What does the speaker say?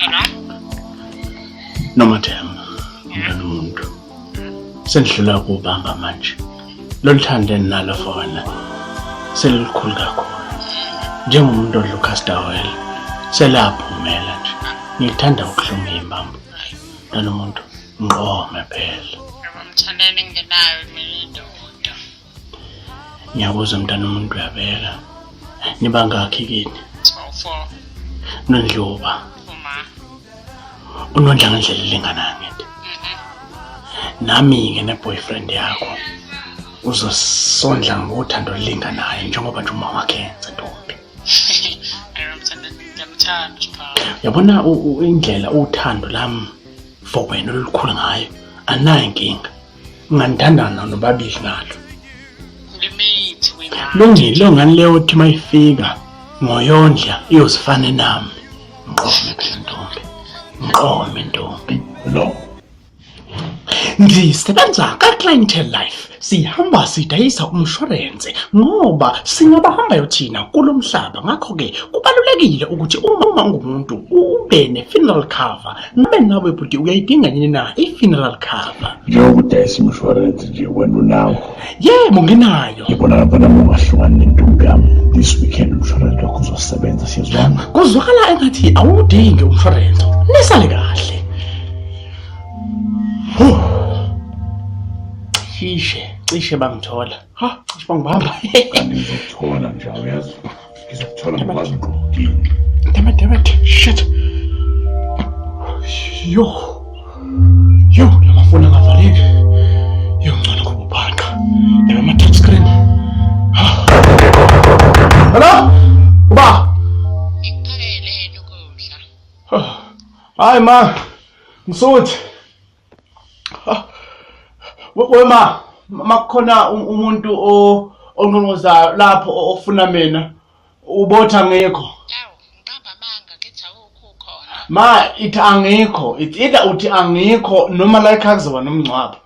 Hello? Nomathemba, mntwana umuntu. Senidlula kubamba manje. Lolu thando enginalo for wena selikhulu kakhulu. Njengomuntu odla ucastor oil, selaphumela nje. Ngikuthanda ukuhlunga iy'mbambo. Mntwana umuntu, ngiqome phela. Yebo mthandeni ngingenayo mina indoda. Ngiyakuzwa mntana umuntu uyabeka. Nibangakhi kini? 4. Nondluba. Uma. Unondla ngendlela elinganayo ngithi. Nami-ke ne-boyfriend yakho uzosondla ngothando olulinganayo njengoba nje uma wakhe enza ntombi. Ayo mthandeni ngiyamthanda usiphawu. Yabona indlela uthando lami for wena olukhulu ngayo anayo inkinga. Nganithandana nobabili ngalo. Ngimithi wena. Lungile longani leyo uthi mayifika ngoyondla iyozifane nami. Ngiqome phela ntombi. Ngiqome ntombi. Lo Ngisebenza ka-Clientele Life. Sihamba sidayisa umshwarense ngoba singabahambayo thina kulo mhlaba. Ngakho-ke kubalulekile ukuthi uma ungumuntu ube ne-funeral cover. Ngabe nawe bhuti uyayidinga yini na i-funeral cover? Njengoba udayisa imishwarensi nje wena unawo. Yebo nginayo. Ngibona lapha nami ungahlukani nentombi yami. This weekend umshwarensi wakho uzosebenza siyezwana. Kuzwakala engathi awudingi umshwarensi. Nisale kahle. Huh. Cishe, cishe bangithola. Ha, cishe bangibamba. Kanti ngizokuthola nje awuyazi. Ngizokuthola ngikwazi ngqokini. Damn it, damn it. Shit. Yo. Yo, lamafoni angavaleki. Yo, ngcono kuba ubhanqa. Lama ama touch screen. Hello? Uba? Ngikuphakeleni ukudla. Hayi ma. Ngisuthi. We ma, makukhona umuntu o onqonqozayo lapho ofuna mina. Ubotha ngikho. Awu, ngiqamba amanga ngithi awukho ukhona. Ma ithi angikho, it's either uthi angikho noma la ekhaya kuzoba nomngcwabo.